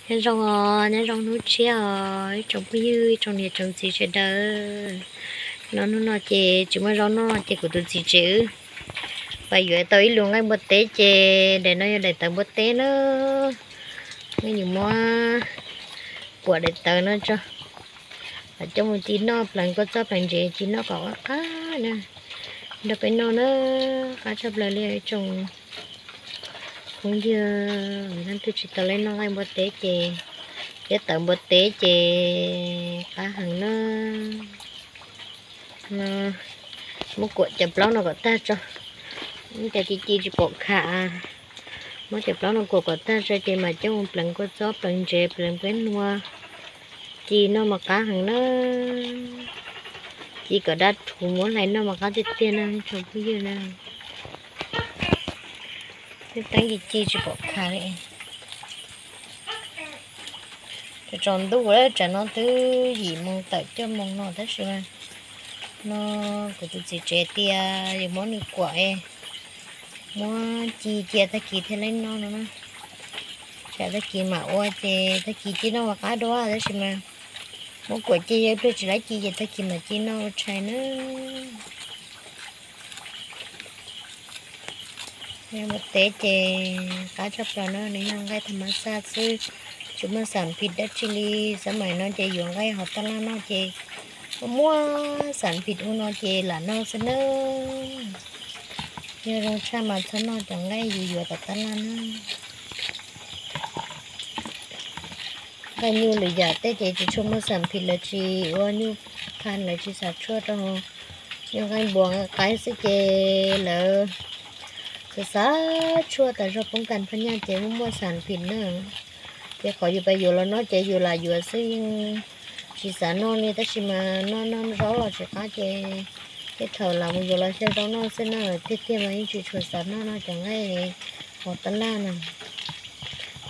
Nyob zoo os, nyob zoo hnub tshiab os ib tsoom phooj ywg, ib tsoom niam tsoom txiv sawv daws. No hnub no ces tsis muaj zaub noj ces kuv tus txiv tsev wb pais yuav tau ib lub nqaij npua teb ces daim no yog daim tawv npua teb na. Nej yuav muab kuam daim tawv no tso, coj mus ci noj pleev kua txob pleev ntsev ci noj kom qab qab na, nrog peb noj na. Qab tshaj plaws li ib tsoom phooj ywg, leej twg tsis tau laib noj nqaij npua teb ces, thiab tawv npua teb ces qab heev na. Muab kuam cov plaub no kom tag tso, cov ci ci tsis pom kham. Muab cov plaub no kuam kom tag tso ces mam coj mus pleev kua txob pleev ntsev pleev peb hnua ci noj mas qab heev na. Ci kom dab rhuv muab hlais noj mas qab tiag tiag na tsoom phooj ywg na. Tej teeb ci ci tsis pom kham li. Tsaus ntuj lawm, tsam no twb yim moos tawm cuaj moos no tab sis mas no kuv tus txiv tsev tias yuav muab nws kuam, muab ci cia tag kis thiaj laib noj no na. Tsam tag kis mam ua ces tag kis ci noj mas qab dua tab sis mas muab kuam cia yog ib pliag tsis laib ci ces tag kis mam ci noj ua tshais na. Nqaij npua teb ces qab tshaj plaws na, nws yog nqaij tham mas xaj xwb, tsis muaj xam phim dab tsi li. Xab maim no ces yuav nqaij hauv tab laj noj ces muaj xam phim ua no ces lam noj xwb na. Yog zoo tshaj mas txhob noj cov nqaij yus yuav tom tab laj na. Nqaij nyuj lwm yam tej ces tsis tshua muaj xam phim, lawv tsis ua nyuj phan, lawv tsis xav tshuaj rau. Yog nqaij npua nqaij qaib xwb ces lawv xav xav tshuaj tas zog poob kas phaj nyaj ces muaj muaj xam phim na. Ces qhov yus pais yuav los noj ces yus lam yuav xwb, yeej tsis xav noj li tab sis mas noj noj zaub los tsis qab ces tej thaum lam mus yuav los xyaw zaub noj xwb na. Tiag tiag mas yeej tsis tshua xav noj no cov nqaij hauv tab laj na.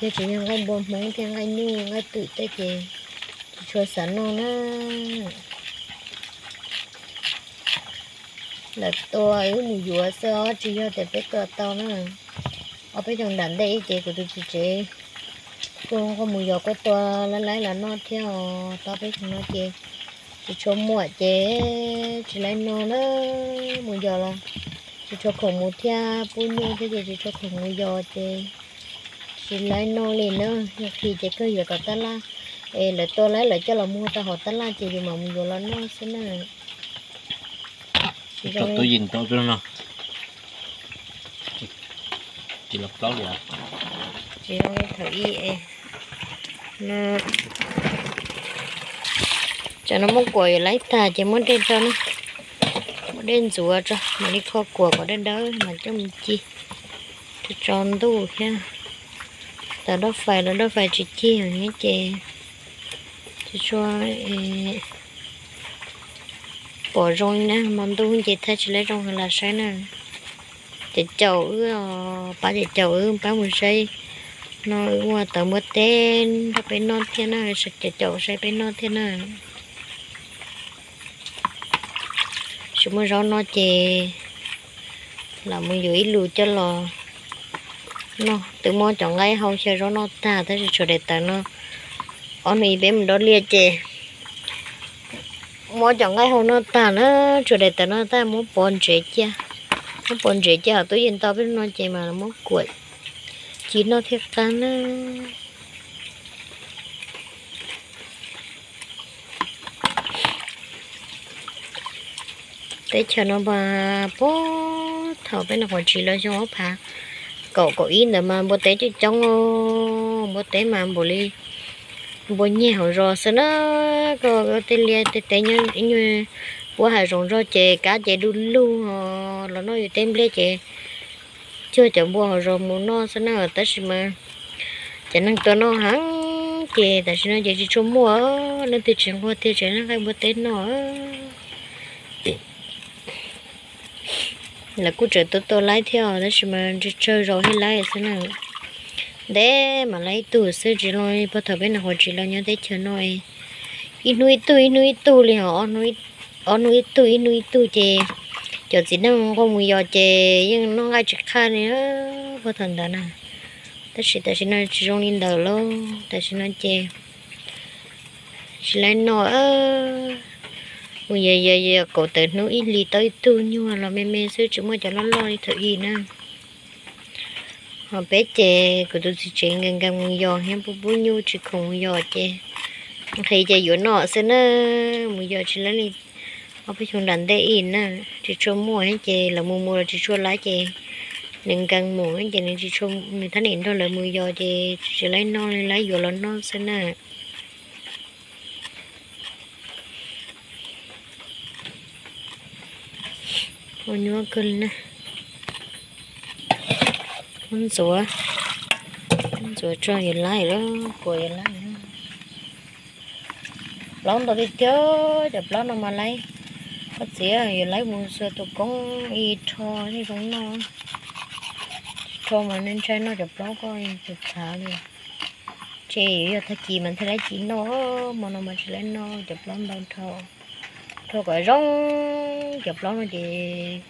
Yog tsis yog nqaij npua Hmoob thiab nqaij nyuj nqaij twm tej ces tsis tshua xav noj na. Lawv tua wb mus yuav xwb os, tsis yog tias peb tua tau na. Ob peb xyoos nram ntej ib ces kuv tus txiv tsev tuaj nqua mus yos kuj tua laib laib los noj thiab os. Tau peb xyoos no ces tsis tshua muaj ces tsis laib noj na. Mus yos los tsis tshua khoom mus thiab, pub nyuj thiab ces tsis tshua khoom mus yos ces tsis laib noj li na. Yog khi ces kawg yuav tom tab laj es lawv tua laib lawv coj los muag tau hauv tab laj ces yus mam mus yuav los noj xwb na. Tsis zoo li thaum ub. Tsam no muab kuam yuav laib tag ces muab dej tso na, muab dej ntxuav tso mam li kho kuam kom dawb dawb mas coj mus ci. Tsaus ntuj thiab, tawm doj fais los doj fais tsis cig ces tsis tshua pom zoo na, hmo ntuj ces thaij tsis laib zoo heev los saib na. Cov caum wb, pab cov caum wb pab mus saib no, wb ua tawv npua teb nrog peb noj thiab na, cov caum saib peb noj thiab na. Tsis muaj zaub noj ces lam mus yuav ib lus coj los noj. Twb muab cov nqaij hau xyaw zaub noj tag tab sis tshuav daim tawv no, ob hnub ib peb mus dob liaj ces muab cov nqaij hau noj tag na, tshuav daim tawv no tag muab pov ntsev cia, muab pov ntsev cia hauv tub yees tau peb no ces mas muab kuam ci noj thiaj qab na. Teb chaws no mas puag thaum peb nyuam qhuav tsiv los xyoo ob phav kaum kaum ib ntawd mas npua teb coob coob, npua teb mas npaum li npua nyiag hauv zos xwb na. Koj tej liaj tej teb nyob ib nyuag puab hav zoov zog ces kab ces du lug, los noj yus tej nplej ces cuag cov npua hauv zos mus noj xwb na. Tab sis mas cov neeg tuaj noj heev ces tam sim no ces tsis tshua muaj, leej twg tsis nquag tiag tseem nqaij npua teb noj. Lawv kuj tseem tuaj tua laib thiab tab sis mas ntshe tsawg zaus thiaj laib xwb na. Ntev mas laib ib tug xwb, tsis zoo li puag thaum peb nyuam qhuav tsiv los nyob teb chaws no, ib hnub ib tug ib hnub ib tug li hos, ob hnub ib tug ib hnub ib tug ces cov txiv neej nquag mus yos ces yeej noj nqaij tsis qhaj li puag thaum ntawd na. Tab sis tam sim no tsis zoo li ntawd lauj, tam sim no ces tsis laib noj. Mus yos yos yos kaum tawm hnub ib hlis tau ib tug nyuag los me me xwb, tsis muaj cov loj loj li thaum ub na. Ho peb ces kuv tus txiv tsev nkees nkees mus yos thiab pub pub nyuj tsis khoom mus yos ces nqhis ces yuav noj xwb na. Mus yos tsis laib li ob peb xyoo nram ntej ib na, tsis tshua muaj thiab ces lawv mus mus los tsis tshua laib ces nws nkees mus ces nws tsis tshua, nws thiaj niam nrog lawv mus yos ces tsis laib noj li, laib yuav los noj xwb na. Ua nyuaj kawg li na. Muab ntxuav, muab ntxuav tso yuav laib lawm, puas yuav laib lawm. Plaub ntau tiag tiag, cov plaub no mas laib, koj txiv, yuav laib mus xuas tus koob ib rho thiaj zoo noj. Rho mas nej ntshai noj cov plaub koj txav txhav li. Ces yuav yog tag kis mas thiaj laib ci noj, hmo no mas tsis laib noj cov plaub ntau dhau. Rho kom zoo, cov plaub no ces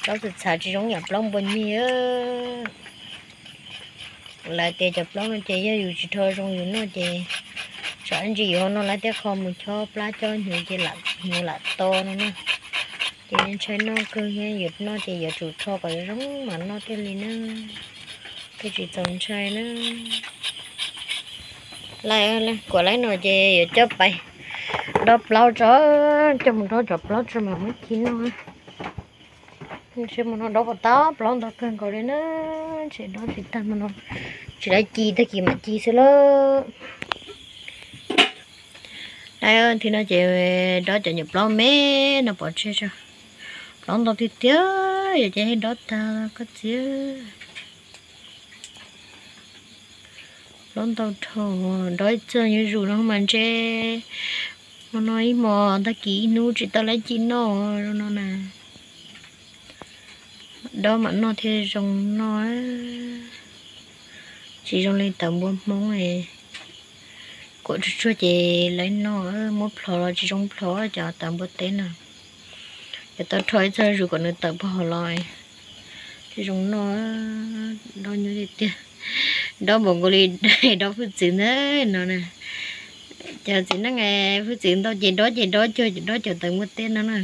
plaub txav txhav tsis zoo yam plaub npua nyeg. Lawv tias cov plaub no ces yog yus tsis rho zoo yus noj ces tsam ntsis yus ho noj lawv tej qho mus chob plab chob hnyuv ces lam hnyuv lam to no na. Ces ntshai noj kawg thiab, yuav noj ces yuav tsum rho kom zoo mam noj thiaj li na. Thiaj tsis txaus ntshai na. Lawv kuam laib no ces yuav coj pais dob plaub tso, coj mus dob cov plaub tso mam muab ci noj. Ntshe hmo no dob puas tau plaub ntau kawg nkaus li na. Ntshe dob tsis tag hmo no, tsis laib ci, tag kis mam ci xwb lauj. Lawv, thaum no ces dob cov nyuam plaub me no pov tseg tso. Plaub ntau tiag tiag, yuav cia li dob tag koj txiv. Plaub ntau dhau, dob ib txog yuav zus no mas ntshe hmo no ib hmos tag kis ib hnub tsis tau laib ci noj no na. Dob mam noj thiaj zoo noj. Tsis zoo li tawv npua Hmoob, kuam tsuag tsuag ces laib noj, muab plhov los tsis zoo plhov cov tawv npua teb no. Cov tau rho ib txog zus kom nws tawm pog hauv los thiaj zoo noj. Dob nyuaj tiag tiag, dob npaum nkaus li dob hwj txwv ntag no na. Cov txiv neej hwj txwv ntau ces dob ces dob cuag dob cov tawv npua teb no na.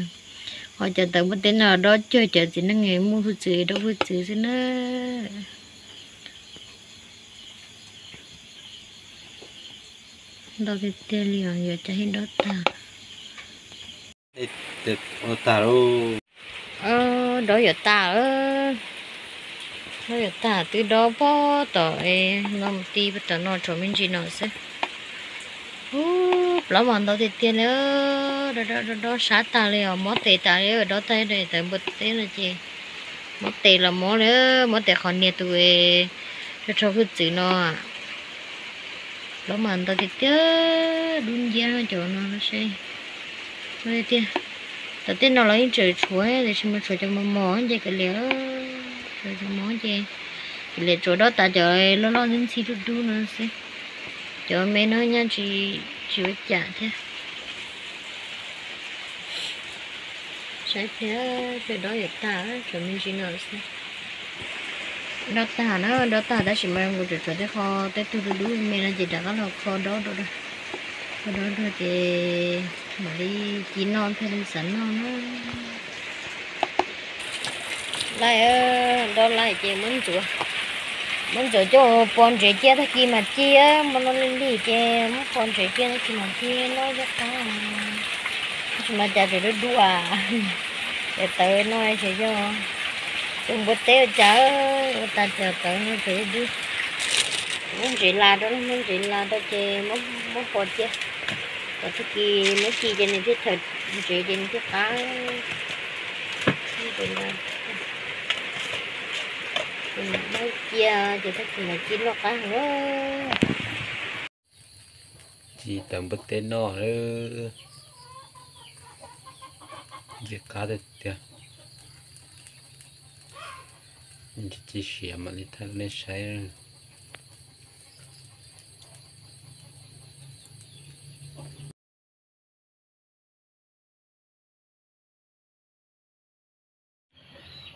Ho cov tawv npua teb no dob cuag cov txiv neej muaj hwj txwv dob hwj txwv xwb na. Ntau tiag tiag li os, yuav cia li dob tag. Dob yuav tag, dob yuav tag, twb dob pob tom no mus ti tom no tsuas me ntsis no xwb. Ub, plaub mas ntau tiag tiag li, dob dob dob sab tag li os, mob tes tas li, dob tag tawv npua teb no ces mob tes los mob li, mob tes qhov niag tus rho rho hwj txwv no. Plaub mas ntau tiag tiag, dub nciab cov no seb. Tiag, tom tej no los yeej tseem tshuav tiam sis mas tshuav cov mos mos ces kav liam, tshuav cov mos ces kav liam, tshuav dob tas cov loj loj ntxhi ntxhi dub dub no xwb. Cov me no nyaj tsis, tsis ua cas thiab. Saib thiab, peb dob yuav tag, tshuav me ntsis no xwb. Dob tag na, dob tag tab sis mas kuv tseem tshuav tej qho, tej tug dub dub me no ces rov qab los kho dob dua, kho dob dua ces mam li ci noj thiaj li xav noj na. Laij, dob laij ces muab ntxuav, muab ntxuav coj pov ntsev cia tag kis mam ci, hmo no lig lig ces muab pov ntsev cia tag kis mam ci noj coj qab. Tsis mas cas tseem dub dub, ces tawv no ces yog tus npua teb ua cas ua tas cas tawv no tseem dub dub. Muab ntsev las rau, muab ntsev las rau ces muab pov cia, kom tag kis muab ci ces nws thiaj chaws ntsev ces nws thiaj qab. Muab cia ces tag kis mam ci loj qab heev. Ci tawv npua teb noj lawm, ntxim qab tiag tiag. Ci siav mam li thaij nej saib.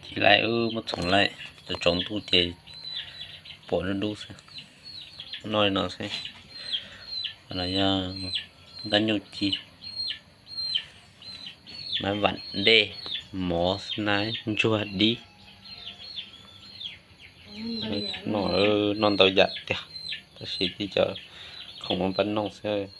Ci laij, muab txhoov laij, tsaus ntuj ces pom dub dub xwb. Noj li no xwb. Los yog ntaj nyuj ci, mab vam dej, mov xwb na, ntsuag dib. Noj, noj ntau yam tiag, tab sis tib cov khoom ua pab noj xwb.